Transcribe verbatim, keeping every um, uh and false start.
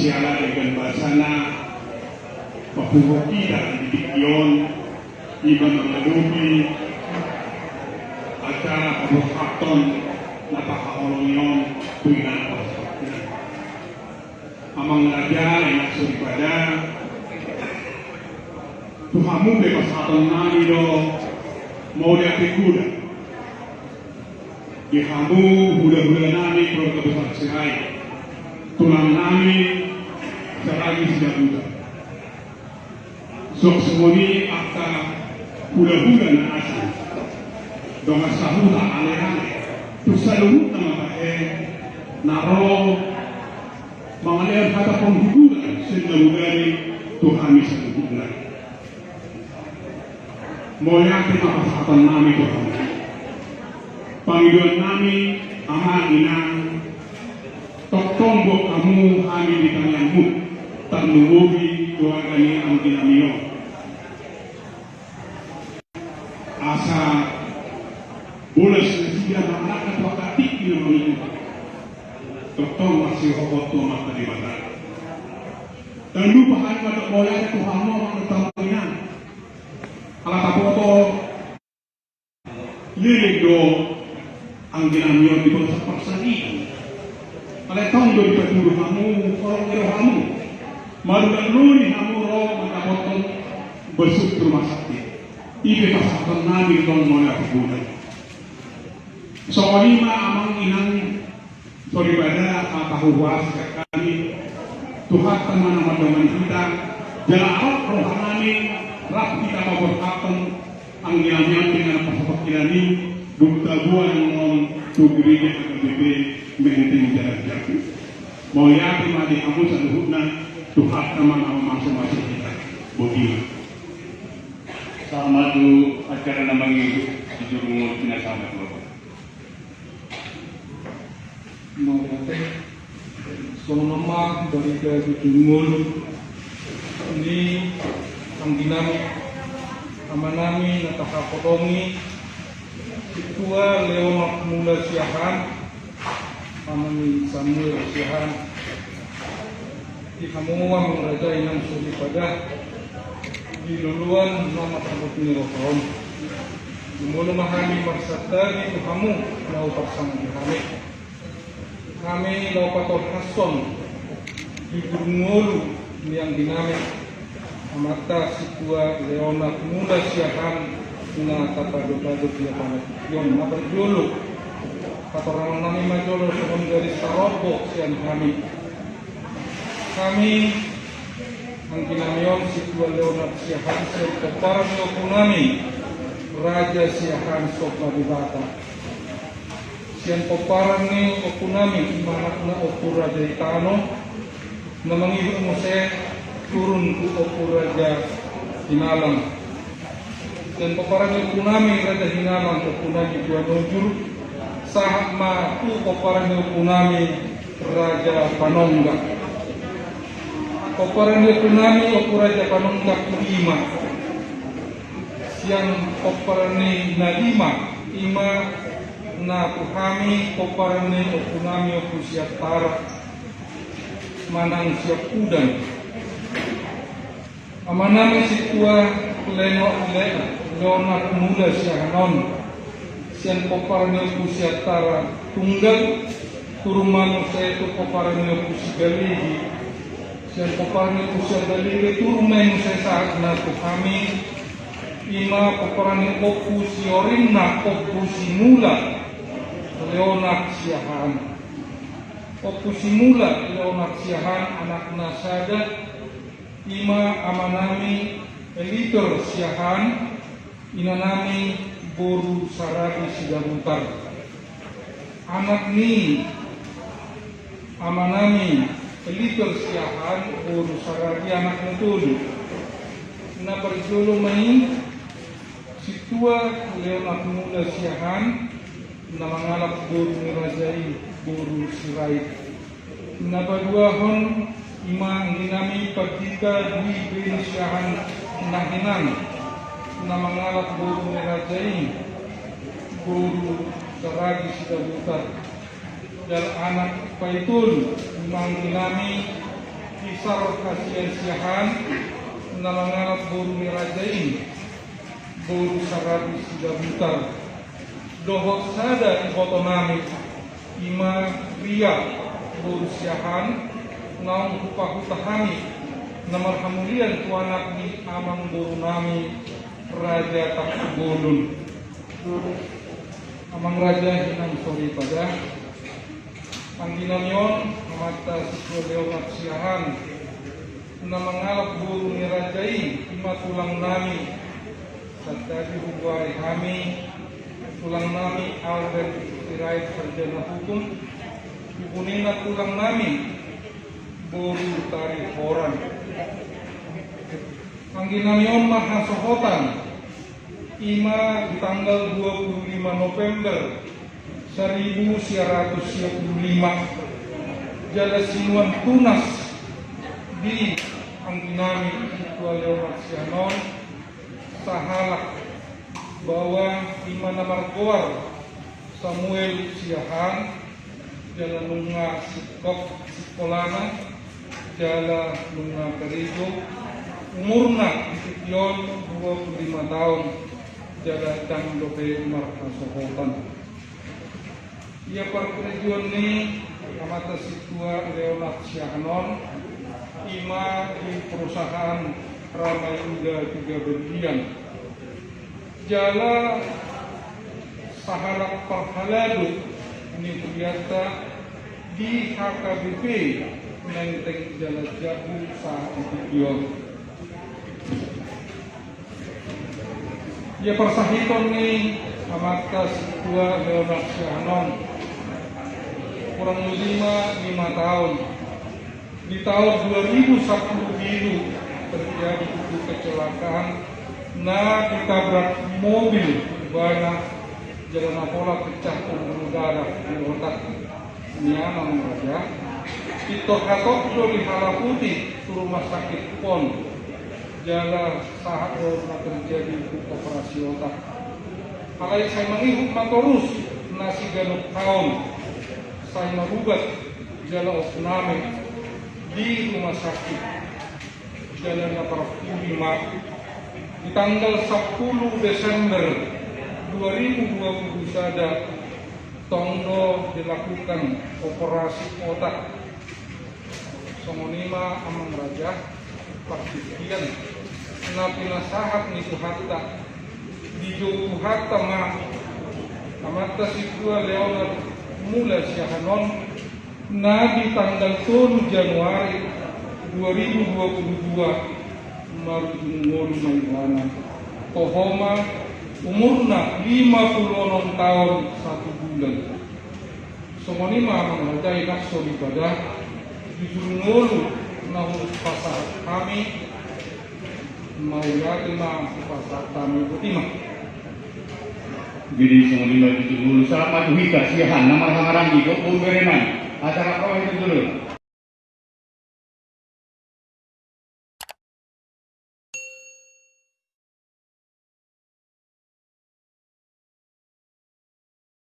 Siala dengan basana, papuhok hita di tingki on, ima mangadopi acara paborhathon na tahaholongi on tu inang pasahat. Amang raja, inang soripada, tu hamu pe pasahaton nami do mauliate hula. Di hamu hulahula nami keluarga besar Sirait, tulang nami Saragi Sidabutar. Songon i angka hulahula na asing, dongan sahuta, ale-ale, tu saluhutna ma tahe na ro mangalehon hata penghiburan sian na boi tu hami saluhutna. Mauliate ma pasahaton nami tu hamu. Pangidoan nami, amang inang, tongtong boi hamu hami di tangiangmu, tarlumobi keluarga ni anggi nami on. Asa bolas nasida mangalangka tu angka tingki na mangihut. Tongtong marsihohot tu Amanta Debata. Ndang lupa hami mandok mauliate tu hamu, amang dohot inang. Ala taboto leleng do anggi nami on di bagasan parsadion. Alai tong do dipatudu hamu holong ni rohamu, marulaon ni hamu ro mandapothon basuk tu rumah sakit. I pe pasahaton nami tong mauliate hula. Songon i ma amang inang soripada, hata huhuasi sian hami, Tuhanta ma na mandongani hita, jala rap roha nami, rap hita paborhathon anggi nami on, dengan pasahat hami, dung taboan on tu gereja H K B P Menteng Jalan Jago. Mauliate ma di hamu saluhutna, Tuhanta ma na mamasumasu hita. Botima. Sahat ma tu acara na mangihut di juru ngolu, pinasahat ma tu Bapak. Mauliate. Songon on ma barita di juru ngolu ni anggi nami, ama nami na tahaholongi, Sintua Leonard Mula Siahaan, ama ni Samuel Siahaan. Di hamu amang raja, inang soripada, di loloan na marhobas ni roha on, jumolo ma hami marsantadi tu hamu laho parsangap hami. Hami laho patolhashon di juru ngolu ni anggi nami, amanta Sintua Leonard Mula Siahaan, na tapadok-padok di atas on. Na parjolo, patorangon nami ma jolo songon garis tarombo sian hami. Hami anggi nami on Sintua Leonard Siahaan, sian pomparan ni ompu nami Raja Siahaan Somba Debata. Sian pomparan ni ompu nami, ima anakna Ompu Raja Itano, na mangihut muse turun tu Ompu Raja Hinalang. Sian pomparan ni ompu nami Raja Hinalang, ompu nami Tuan Ujur, sahat ma tu pomparan ni ompu nami Raja Panongga. Pomparan ni ompu nami Ompu Raja Panongga tu lima. Sian pomparan ni na lima, ima na tu hami pomparan ni ompu nami Ompu Siantara manang Siampudan. Ama nami Sintua Leno, Le-, Leonard Mula Siahaan on, sian pomparan ni Ompu Siantara Tunggal, turun ma muse tu pomparan ni Ompu Sigaligi. Sian pomparan ni Ompu Sigaligi turun ma muse sahat na tu hami, ima pomparan ni Ompu Siorinna Ompu Simula Leonard Siahaan. Ompu Simula Leonard Siahaan anakna sada, ima ama nami Elitur Siahaan, ina nami boru Saragi Sidabutar. Anak ni ama nami Elitur Siahaan boru Saragi, anak na tolu. Na parjolo ma i Sintua Leonard Mula Siahaan, na mangalap boru ni raja i boru Sirait. Na paduahon ima anggi nami Pandita Dwi Beni Siahaan Nahinang, na mangalap boru ni raja i boru Saragi Sidabutar. Jala anak paitolu ima anggi nami Pisar hasian Siahaan na mangalap boru ni raja i, boru Sarabi Sidabutar, dohot sada iboto nami, i ma Ria boru Siahaan, naung hupahuta hami na marhamulian tu anak ni amangboru nami Raja Tangkubolon. Amang raja, inang soripada, anggi nami on amanta si Tua Leonard Siahaan na mangalap boru ni raja i, i ma tulang nami. Santabi hugoari hami tulang nami Albert Sirait, sarjana hukum, ibu nina tulang nami boru Tarihoran. Anggi nami on marhasohotan, i ma di tanggal dua puluh lima November saribu sia ratus sia puluh lima, jala sinuan tunas di anggi nami si Tua Leonard Siahaan on sahalak, bahwa i ma na margoar Samuel Siahaan, jala nunga singkop sikolana, jala nunga karejo, umurna di tingki on dua puluh lima taon, jala ndang dope marhasohotan. Ia parkarejoan ni amanta si Tua Leonard Siahaan on, i ma di perusahaan Rama Indah Tiga Berlian. Jala sahalak parhalado ni hurianta di H K B P Menteng Jala Jabu sahat di tingki on. Ia parsahiton ni amanta si Tua Leonard Siahaan on, kurang lebih ma lima taon. Di taon dua ribu sapuluh pitu terjadi suatu kecelakaan na ditabrak mobil ibana, jala na pola pecah pembuluh darah di otak. Nian, amang raja, pintor hatop do dihalaputi tu rumah sakit Pon, jala sahat do na terjadi tu operasi otak. Alai sai mangihut ma torus na siganup taon, sai marubat jala opname di rumah sakit. Jala na parpudi ma, di tanggal sapuluh Desember dua ribu dua puluh sada, tong do dilakukan operasi otak. Songon i ma, amang raja, partingkian na pinasahat ni Tuhanta. Dijou Tuhanta ma amanta si Tua Leonard Mula Siahaan on, na di tanggal tolu Januari dua ribu dua puluh dua, marujung ngolu ma ibana. Toho ma, umurna lima puluh onom taon satu bulan. Songon i ma, amang raja, inang soripada, di juru ngolu na hupasahat hami, mauliate ma hupasahat hami, boti ma. Jadi songon i ma, di juru ngolu, sahat ma tu hita Siahaan na marhahamaranggi, dohot boru bere nami. Acara on, di juru ngolu.